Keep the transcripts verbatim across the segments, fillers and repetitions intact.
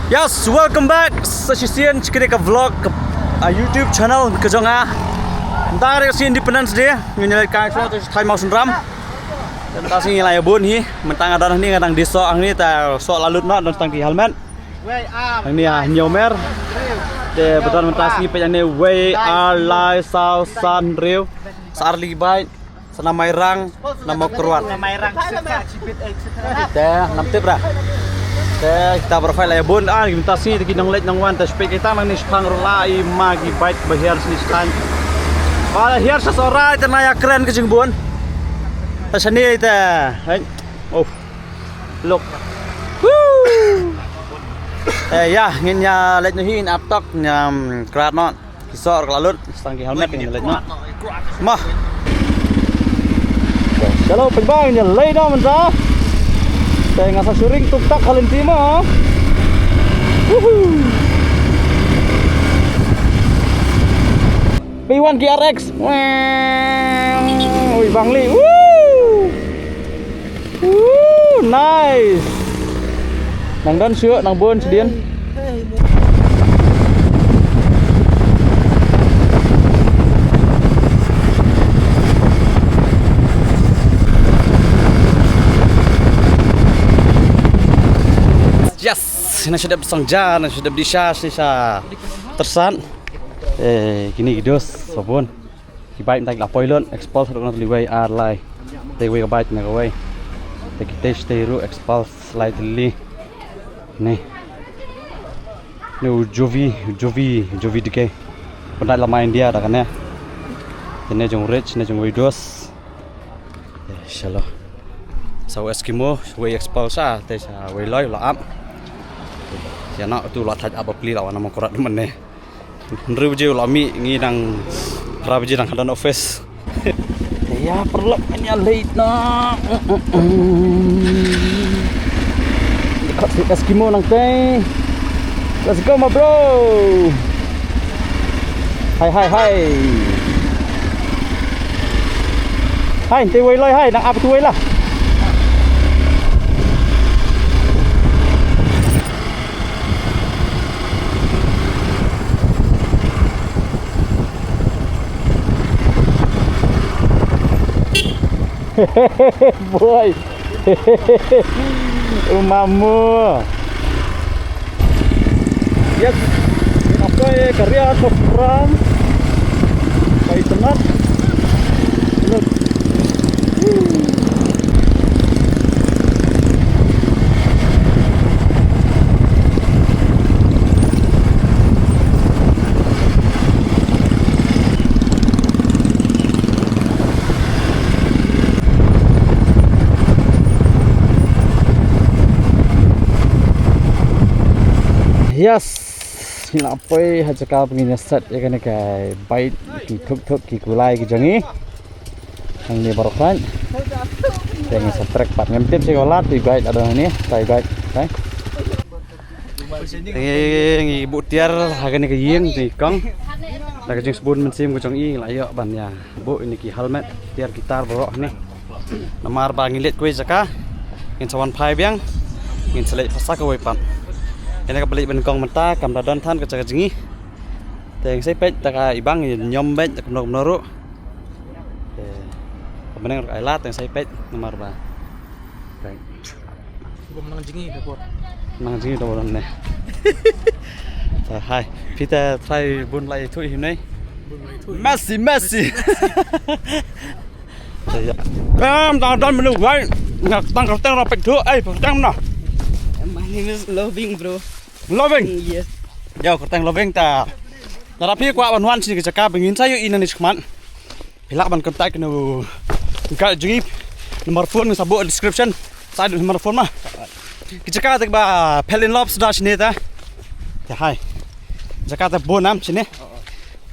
Yes, welcome back sa shisien sha kane ka vlog ka, ah, YouTube channel ka jong nga. Mynta ka dei ka sngi Independence Day, ngin ïa leit kai shoh sha thaiñ Mawsynram. Mynta sngi la ïa bun hi, mynta nga don hangne nga dang die soh hangne, ta soh la lut noh, don tang ki helmet. Hangne ha Hynñiewmer. Te ba don mynta sngi peit hangne wei ar lai saw san hynriew. Sa ar lai bike. Sa na Mairang, na Mawkyrwat. Te nam tip ra. Te kita baroh khoit la ïa bun, ah, mynta sngi te ki nongleit nongwan te shu peit kita nangne shaphang ruh la i ma ki bike ba hiar shane shathaiñ. Ba hiar sha Sohrai te na ïa kren ka jingbun. Te shane te. Hei. Oh. Look. Woo. Eh, ïa, ngin ïa leit noh hi, ngin ap tok, ngin ïa, mm, krat noh. Ki soh ruh ka la lut, sa tang ki helmet ngin leit noh. Mo. Shalom, pynban ngin leit noh mynta. Te nga sa shu ring tuk tak ha lynti mo. Woohoo. P one K R X. Ui, bang li. Woo. Woo, nice. Nang don shuh, nang bun shu dien. Yes, na shu dep song ja, na shu dep di sha, sha, sha. Tersat. Eh, kine ki dos, sabun. Ki bike mynta ki la poi lut, expulse ruh na tylli wei ar lai. Te wei ka bike na kawei. Te ki test te ruh expulse lai tylli. Ni. Ni u Jovi, u Jovi, u Jovi dike. Pyndait la ma India da kane. Te ne jong rich, ne jong wei dos. Eh, shalom. Sa u Eskimo, wei expulse sa, te sa wei loi la ap. Ïa na tu la thait ap bapli la wan na Mawkyrwat mynne. Hynriew baje u la mih, ngi dang phra baje dang ha don office. Ïa, paralok, ngin ïa leit noh. Cut si Eskimo nangtei. Let's go, my bro. Hai, hai, hai. Hai, te wei loi hai, nang ap tu wei lah. Boy. Umamu. Yes. Apa ya karya tu front. Pai tengah. Look. Yes. Ngi la poi ha jaka ba ngin ïa set ïa kane ka bike, ki thuk thuk ki kulai ki jong ngi. Hangne baroh khlaiñ. Te ngin sa trek pat, ngam tip shi ka lad, i bike ada hangne, tai bike, tai. Te ngi buh tiar ha kane ka ïing jong i kong. Da ka jingsbun mynsiem ka jong i la ïoh ban ïa buh ïa kine ki helmet, tiar ki tar baroh hangne. Namar ba ngi leit kawei jaka, ngin sa wan phai biang, ngin sa leit phasa kawei pat. Kane kaba leit banyngkong mynta kam da don than ka jaka jong ngi. Te ngin sa peit da ka i bang, ngin ñiom beit da kumno kumno ruh. Te ka bneng ruh ka ai lad, te ngin sa peit namar ba. Te. Bym nang jngi da bor. Nang jngi da bor ne. Te hai, phi te trai bun lai thu hi ne. Bun lai thu. Messi, Messi. Te ïa. Bam, tang don menu wai. Nga tang kyrteng ra pek thu, ai, kyrteng na. My name is Loving, bro. Loving. Yes. Ïa, kyrteng Loving ta. Lada phi kwah ban wan shane ka jaka ba ngin sa ïohi nangne shakhmat. Phi lah ban contact ïa u guide jong ngi. Number phone ngi sa buh description. Sa number phone ma. Ki jaka te ba Phelin Lobs da shane ta. Te hai. Jaka te bun nam shane.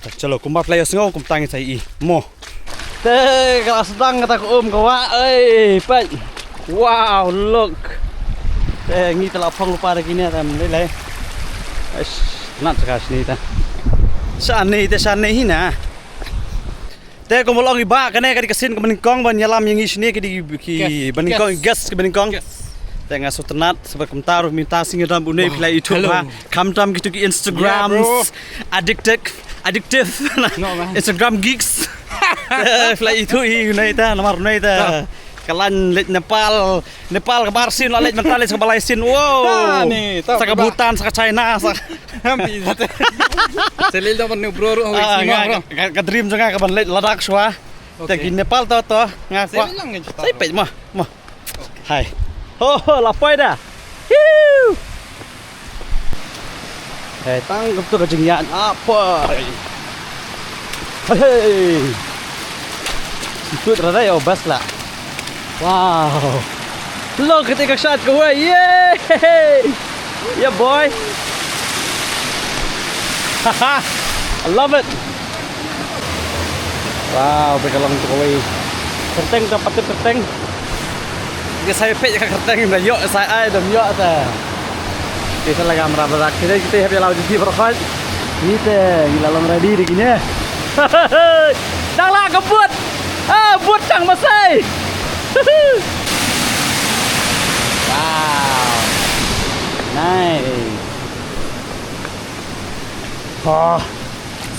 Te chalo kumba phi la ïohsngew kumta ngin sa ïohi mo. Te ka la sdang kata ka um ka wah, oi, peit. Wow, look. Te ngi te la phong lypa da kine te ym lei lei. Eish, nat ka shane te. Shane te shane hi na. Te kumba long i bah kane ka dei ka sien kaba nyngkong ban ïalam ïa ngi shane ki dei ki ba nyngkong guest kaba nyngkong. Te nga sngewtynnat, sa ba kumta ruh mynta sngi dang une phi la ithuh ba. Khamtam kitu ki Instagrams, addictive, addictive. Instagram geeks. Phi la ithuh hi une te, namar une te. Ka la leit Nepal, Nepal kaba ar sien, la leit mynta leit sa kaba lai sien. Wow. Sa ka Bhutan, sa ka China, sa. Sa leit da ban bro ruh. Ka dream jong nga ka ban leit Ladakh shuwa. Te ki Nepal to to nga kwah. Sa peit mo mo. Hai. Ho ho, la poi da. Hiu. Hei, tang kumtu ka jingïaid, ah poi. Hei hei. Sngewthuh ra dei, oh best la. Wow. Look at ka shot kawei. Yay. Yeah boy. Haha. I love it. Wow, ba ka long tu kawei. Kyrteng, ka patut kyrteng. Ka sa ïa peit ka kyrteng, da ïoh sa ai, da ïoh ta. Te sa la ka mra ba dak, kita kita hap ïa la u jiti baroh. Ni te ngi la long ready ri kine. Dang la ka but. Ah, but chang masai. Wow. Nice. Oh.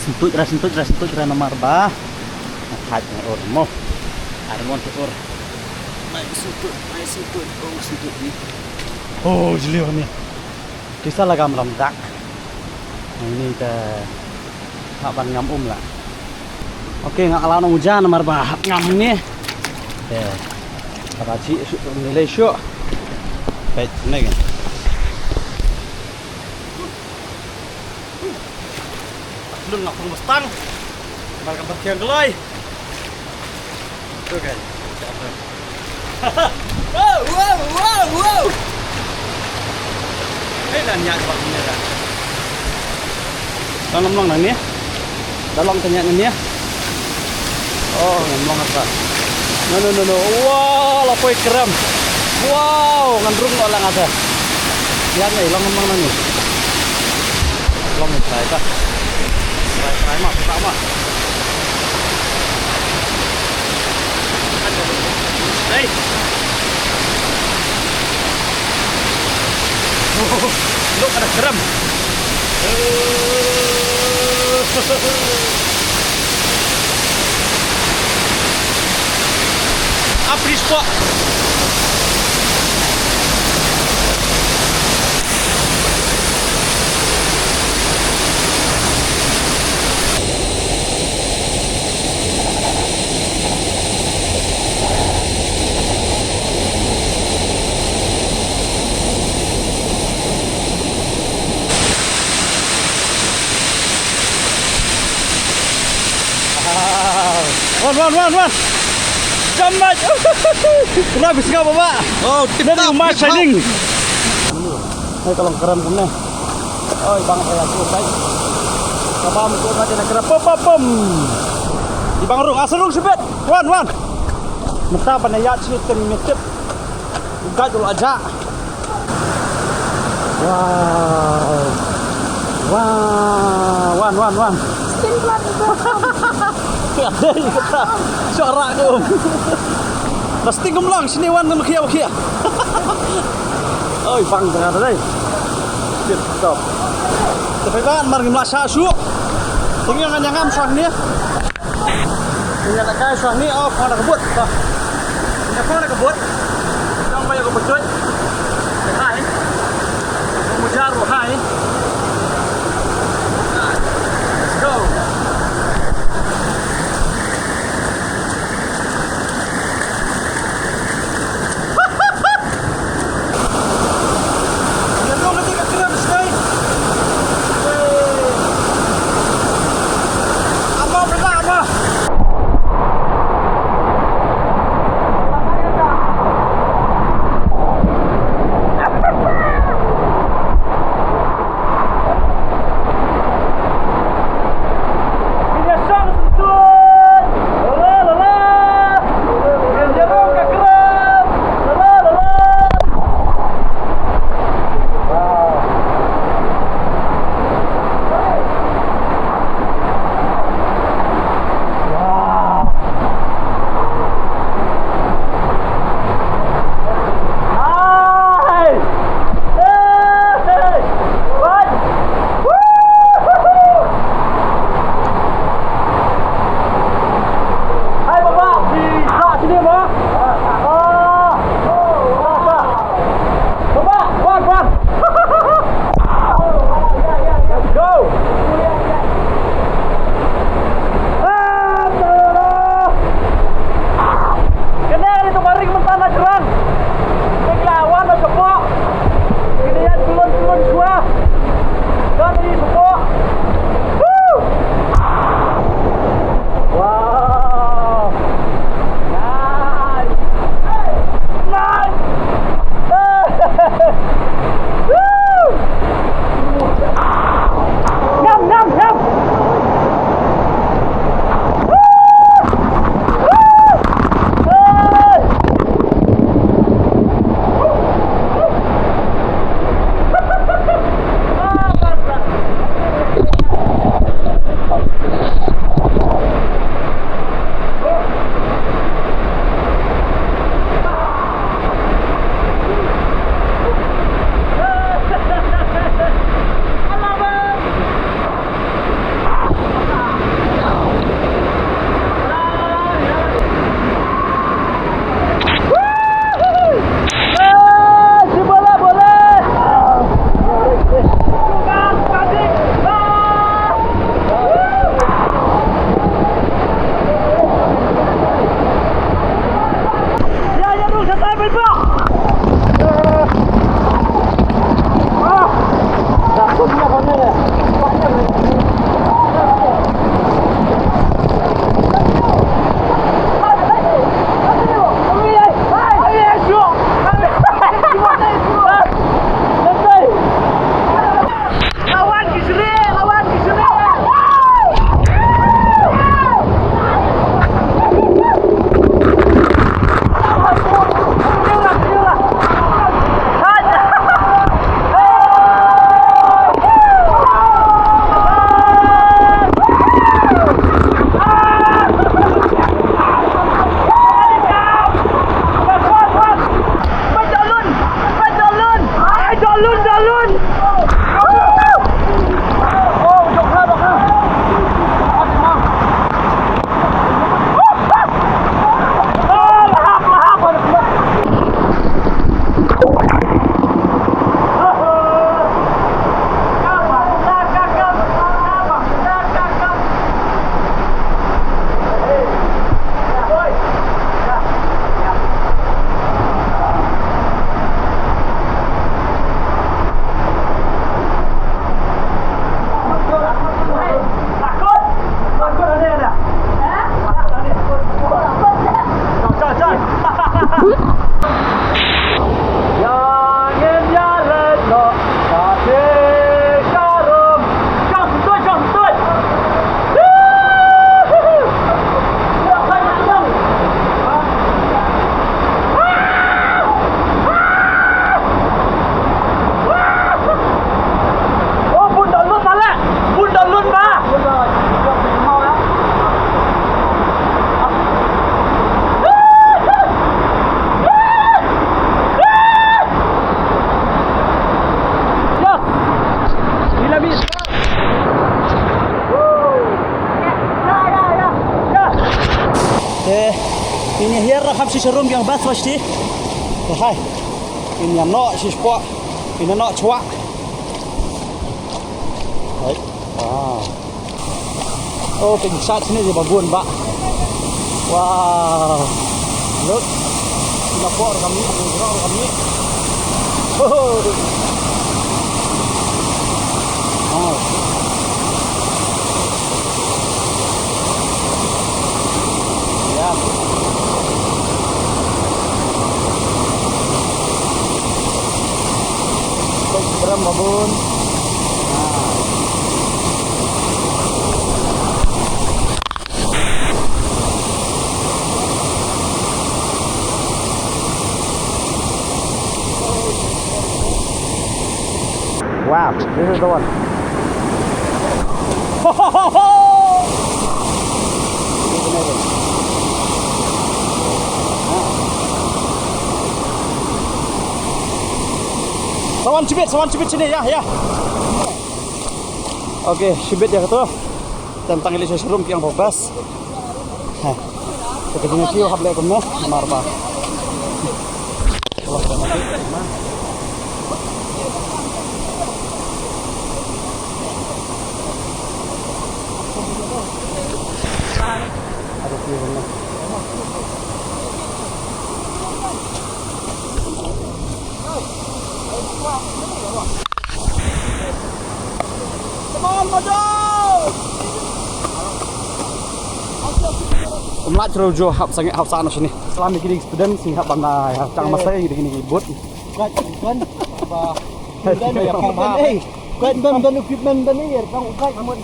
Sngewthuh ra, sngewthuh ra, sngewthuh ra namar ba. Nga thait nga ur mo. Ar mon te ur. Mai sngewthuh, mai sngewthuh, oh sngewthuh ni. Oh, jylliew ni. Te sa la ka mram dak. Ni te hap ban ngam um la. Okay, nga la nang ujan namar ba hap ngam ni. Te. Ka ba chi shu ni le shu. Peit ne. Lun ngap pung mustang. Bal ka bertiang gelai. Tu kan. Wow, wow, wow, wow. Hei, dah niat bak ni dah. Dah ngam long nang ni. Dah long tanya nang ni. Oh, ngam long ata. No, no, no, no. Wah, la poi kram. Wow, ngan rung la lang ata. Lihat ni, long ngam long nang ni. Long ni, try ta. Try, try ma, try ma. Hey. Look at the kram. Up this spot. Wan, wan, wan, wan. Jam mat. Kena bisi kau, Baba. Oh, tip top, tip top. Hei, tolong keren kumne. Oi, bang, eh, aku, baik. Baba, aku, baca nak kena pom, pom, pom. Di bang rung, asal rung sipit. Wan, wan. Mata pandai yat sini tem nyetip. Ugat dulu aja. Wow. Wow. Wan, wan, wan. Sting plat. Ya dei kata. Suara tu. Ba sting kumlang sini wan ngam khia khia. Oi, bang tengah tu dei. Tip top. Tapi ban mar ngim lah sha shu. Tinggal ngam nyangam sha ni. Tinggal nak kai sha ni, oh, kau nak kebut. Kau nak kebut. Kau nak kebut. Hai. Mujar hai. Let's go. Ngi hiar kham shi shrum ki ong bas bas ti. Hai. Ngi noh shi spot. Ngi noh chwa. Hai. Wow. Oh, pynshad shane ïa ba bun ba. Wow. Look. Ïa por kami, ïa por kami. Oh. Oh. Ïa. Peit ba bun. Ah. Wow, this is the one. Sa wan shibit, sa wan shibit shane, ïa, ïa. Okay, shibit ïa kato. Tang tang ïaleh sha shrum ki ong ba bas. Ha. Te ka jingïakiew hap leh kumne, namar ba. Ym lah jriew jriew hap sangeh hap sah na shane. Salam ïa kine ki student, sngewbha ban, ah, chang masai ïa kine ki boot. Bukan, bukan. Ba. Bukan, bukan, bukan, eh. Bukan, bukan, bukan equipment, bukan, eh. Bukan, bukan, bukan.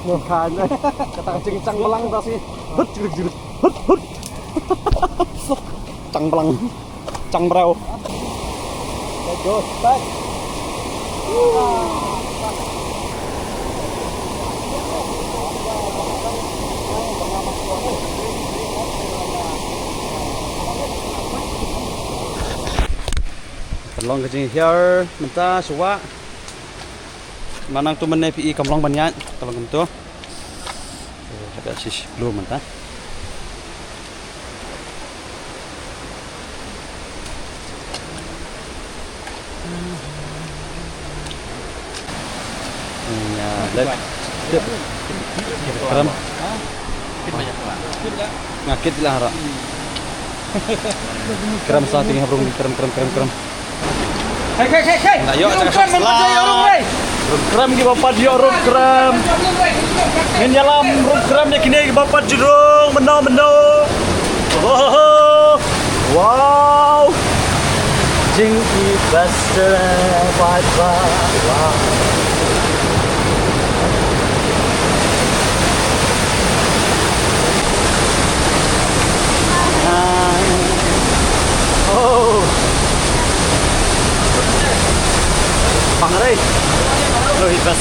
Bukan, eh. Kata ka jingchang blang ta shi. Hut, jrut, jrut. Hut, hut. Chang blang. Chang briew. Let's go, start. Ka long ka jinghiar mynta shuwa. Mynta to mynne phi i kam long ban ïaid, ka long kumto. Eh, haba shi shi blue mynta. Ïa, let. Tip. Kram. Nga kit lah ra. Kram sa ting habrung, kram, kram, kram, kram. Hei, hei, hei, hei. Nga ïoh ruh kram, men pat ïoh ruh, hei. Ruh kram ki ba pat ïoh ruh kram. Ngin ïalam ruh kram ïa kine ki ba pat ju rung, mynno, mynno. Oh, wow. Jing i best, eh, bye, bye, bye. Oh. Bang Ray. Lo hit bas.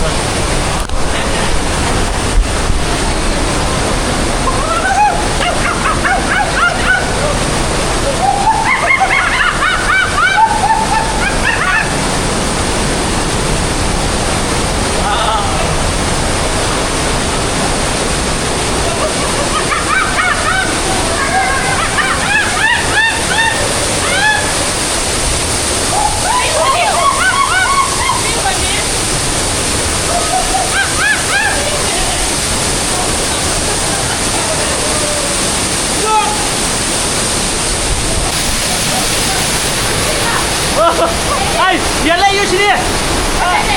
Ai, ïa leh ïa shini.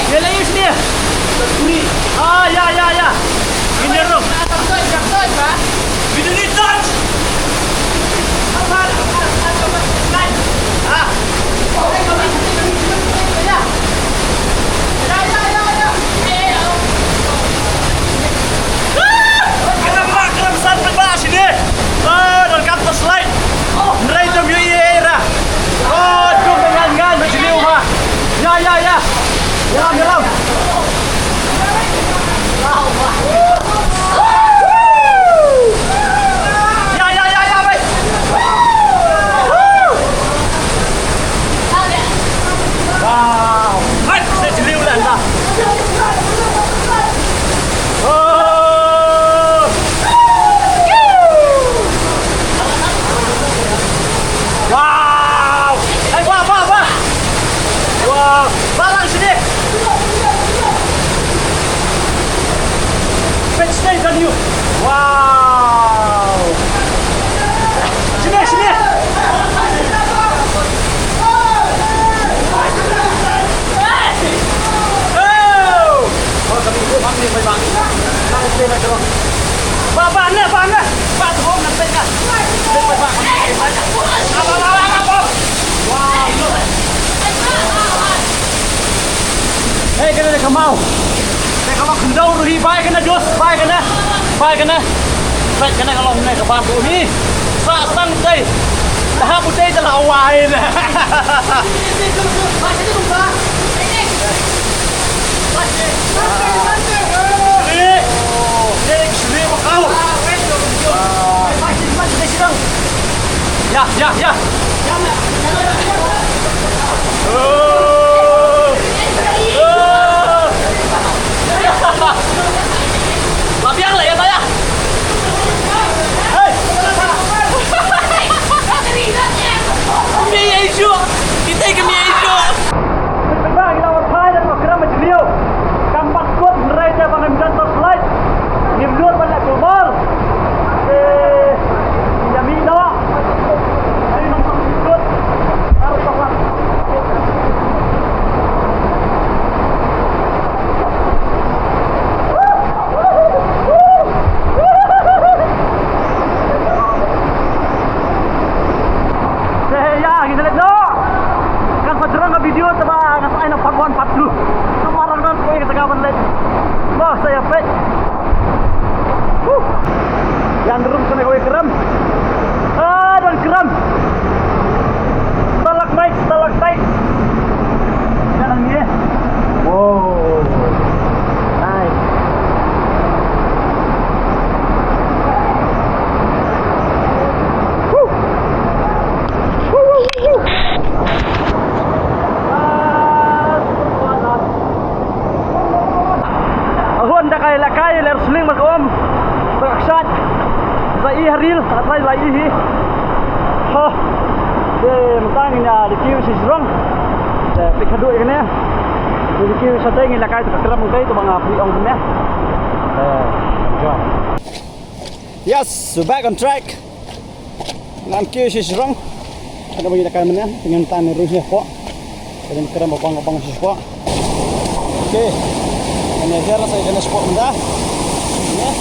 Ïa leh ïa shini. Ah, ïa, ïa, ïa. Ini dong. Video ni touch. Kena mak kena pesan pynbah sini. Oh, don kap slide. Nrei jom yu i era. Oh, jom ngan ngan ba jini uma. Ya, ya, ya. Nyalam, nyalam. Wow. Sini, sini. Oh. Oh, kami ikut kami, baik, Pak. Kami ikut, Pak, terus. Pak, Pak, ni, Pak, ni. Pak, terus, nak, Pak. Pak, Pak, Pak. Pak, Pak, Pak, Pak, Pak. Wow. Hei, kane ka maw. Te ka long khyndew ruh hi, bai kane, Jos, bai kane. Bai kane. Bai kane ka long ne ka ban ruh hi. Sa sang dei. Dah bu dei dah wai ne. Ni, ni, ni, ni, ni, ni, ni, ni, ni, ni, ni, Ya, ya, ya. Oh. Oh. Lah biang lah ya, tayah. Hei. Kami ya isu. Kita kami ya isu. Ba ngi la wan phai da ka gram ma jylliew. Kam pat kut hynrei te ba ngim don torchlight. Ngim nud ban leh kulmar. Te ïa mih noh. Ai nang suk suk. Ar torchlight. Te ïa, ngi leit noh. Kan sa jrong ka video te ba ngan sa ai na part one, part two. Namar ngan sa ïa ka jaka ban leit. Bah, sa ïa peit. Huh. Ïa, ngi rung sha kawei ka ram. Ah, don ka ram. Stalagmite, stalactite. Ïa, nang ni. Wow. Nice. Woo. Woo, woo, woo, woo. Hun da kai la kai ler sling ba ka um. Ba ka sat. Za i haril, ka trai la i hi. Ho. De mtang ina de kiu si jrong. De pik hadu ikne. De kiu sa teng ila kai tu ka kram kai tu ba nga pui ong ne. Eh, jom. Yes, we're back on track. Ngan kiew shi shrong. Ka dei ba ngi da kai mynne, ngan tan ruh shi spot. Ka dei kren ba bang bang shi spot. Okay. Ngan ïa jar sa ïa kane spot mynta. Ngan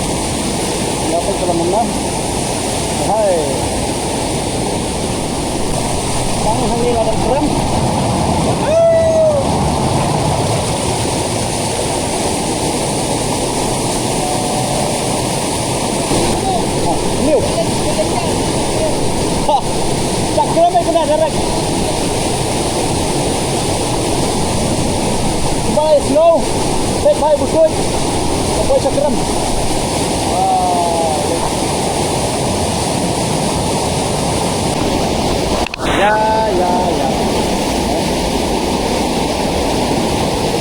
ïa peit ka long mynne. Hai. Bang hangne la dang kren. Liu. Ha. Cakram ai kena direct. Bai slow. Bai, bai bukut. Bai cakram. Ah. Ya, ya, ya.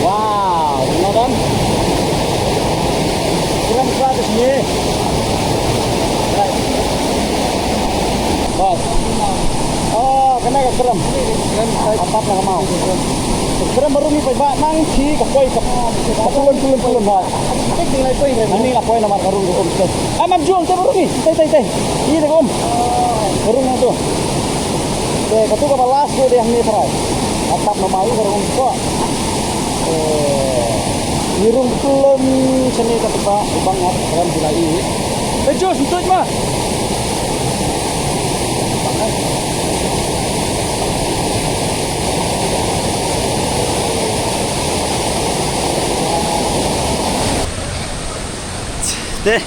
Wow, tengok kan? Keren banget di sini. Right. Bos. Oh, kena ka keren. Atap na ka maw. Keren baru ni, paidbah, nang shi ka poi ka. Ka pulun, pulun, pulun, bos. Ani la poi namar ka rung ka um. Ah, man jong te baru ni. Te, te, te. Ini ka um. Ka rung tu. Te katu kaba last tu dei hangne trai. Atap namar ka rung ko. Eh, i rung pulun sini katu ba bang ngat kram jilai. Eh, jos ntut ma. Te,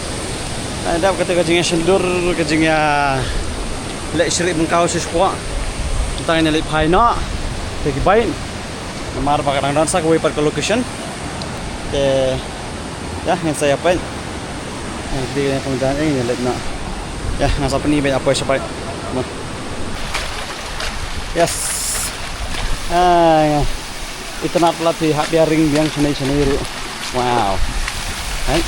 ah, dap kata ka jingïasyndur, ka jingïa leh shrih bengkau shisha. Tang ïa leit phai noh. Te ki bait. Namar ba ka dang don sa kawei pat ka location. Te, ïa, ngin sa ïa peit. Ïa, dei ïa pyndan, eh, ïa leit noh. Ïa, ngan sa pyni beit ïa poi shaphang. Mo. Yes. Ah, ïa. Itynnad palat phi hap ïa ring biang shane shane ruh. Wow. Hai.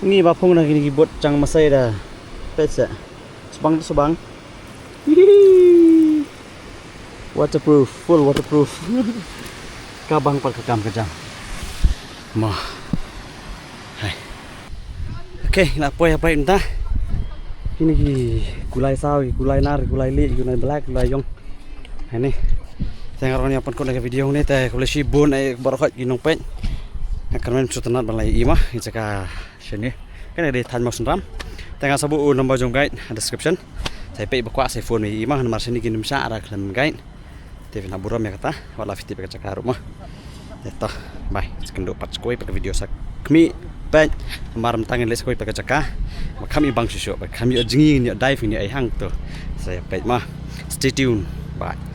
Ngi ba phung na kine ki boat chang masai da. Peit seh. Sbang tu sbang. Hihi. Waterproof, full waterproof. Ka bang pat ka kam ka jam. Mo. Hai. Okay, la poi ha peit mynta. Kine ki kulai saw, ki kulai nar, ki kulai lieh, ki kulai black, ki kulai ïong. Hangne. Te nga ruh ngan ïa pynkut ïa ka video hangne te khublei shibun ïa phi baroh ki nongpeit. Nga kyrmen sngewtynnat ban leit ïa i ma, ïa jaka shane. Kane ka dei thaiñ Mawsynram. Te nga sa buh u number jong guide ha description. Sa ïa peit ba kwah sa ïa phone ïa i ma, namar shane kim shah da khlem guide. Te phin hap burom ïa kata, wat la phi tip ïa ka jaka ruh ma. Te to, bye. Sa ïakynduh pat sa kawei pat ka video sa khmih peit. Namar mynta ngin leit sa kawei pat ka jaka. Ba kham ibang shuh shuh, ba kham ïoh jngi, ngin ïoh dive, ngin ïoh ei hangto. Sa ïa peit ma. Stay tuned. Bye.